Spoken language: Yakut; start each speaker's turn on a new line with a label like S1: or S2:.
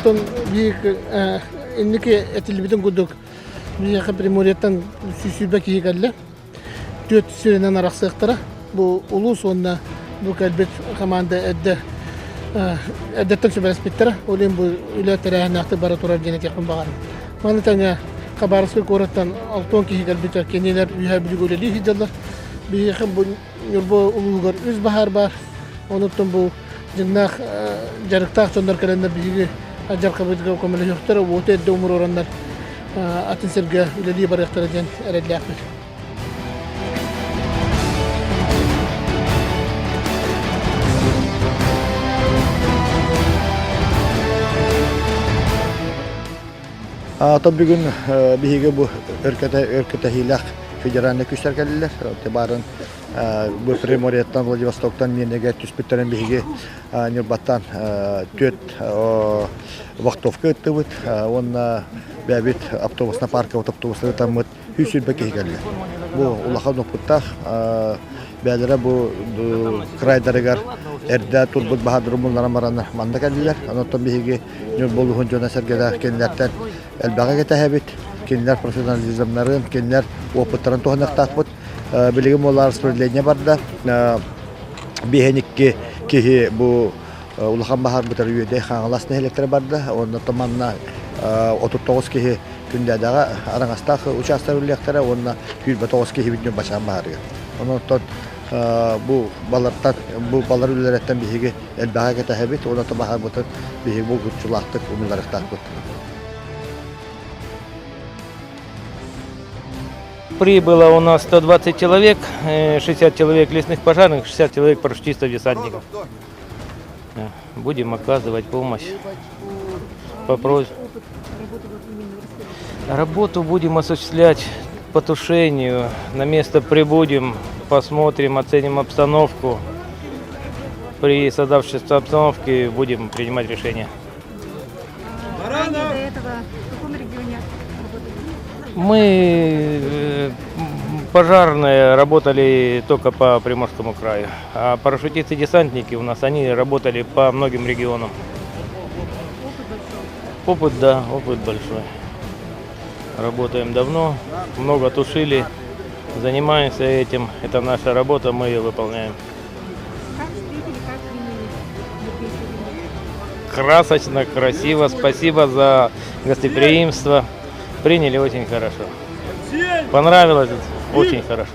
S1: Онтон биир инники этиллибитин курдук биһиэхэ Приморьеттан 120 киһи кэллэ. Түөрт сиринэн арахсыахтара. Бу улуус уонна бу кэлбит команда эрдэ эрдэттэн сүбэлэспиттэрэ. Ол иһин бу үлэ тэрээһиннээхтик бара турар диэн этиэхпин баҕарабын. Маны тэҥэ Хабаровскай куораттан 60 киһи кэлбитэ. Кинилэр Үөһээ Бүлүүгэ үлэлии сылдьаллар. Биһиэхэ бу Ньурба улууһугар үс баһаар баар. Онуттан бу дьиҥнээх дьарыктаах дьоннор кэлэннэр биһиги дьарыккабытыгар көмөлөһүөхтэрэ, уоту эрдэ умуруораннар атын сиргэ үлэлии барыахтара диэн эрэллээхпит.
S2: Ата бүгүн биһиги бу өркөтө өркөтөһиилээх федеральнай күүстэр кэллилэр. Баарын бу Приморьеттан, Владивостоктан Миэнэгэ түспүттэрин биһиги Ньурбаттан түөрт вахтовка ыттыбыт уонна бэйэбит автобусна парковый автобустары ытаммыт 120 киһи кэллэ. Бу улахан опыттаах бэйэлэрэ бу крайдарыгар эрдэ турбут баһаардары муннаран баран манна кэллилэр. Онон биһиги Ньурба улууһун дьоно-сэргэлээх кинилэртэн элбэҕи кэтэһэбит. Кинилэр профессионализмнарын, кинилэр опыттарын туһаныахтаахпыт. Билигин буолла распределение барда. Биэһэн икки киһи бу улахан баһаарбытар Үөдэй Хаҥалас нэһилиэктэрэ барда. Уонна манна 39 киһи Күндээдэҕэ Араҥастаах учаастар үлэлиэхтэрэ уонна 29 киһи бүтүн Бачаан баһаарыгар. Онон бу балартан бу балар үлэлэриттэн биһиги элбэҕи кэтэһэбит уонна баһаарбытын биһиги булгуччулаахтык умулларыахтаахпыт.
S3: Прибыло у нас 120 человек, 60 человек лесных пожарных, 60 человек парашютистов-десантников. Будем оказывать помощь по просьбе. Работу будем осуществлять по тушению. На место прибудем, посмотрим, оценим обстановку. При создавшейся обстановке будем принимать решения.
S4: Ранее до этого в каком регионе работали?
S3: Мы пожарные работали только по Приморскому краю, а парашютисты-десантники у нас, они работали по многим регионам.
S4: Опыт большой.
S3: Опыт, да, опыт большой. Работаем давно, много тушили, занимаемся этим. Это наша работа, мы ее выполняем.
S4: Как встретили, как приняли людей?
S3: Красочно, красиво, спасибо за гостеприимство. Приняли очень хорошо. Понравилось, очень хорошо.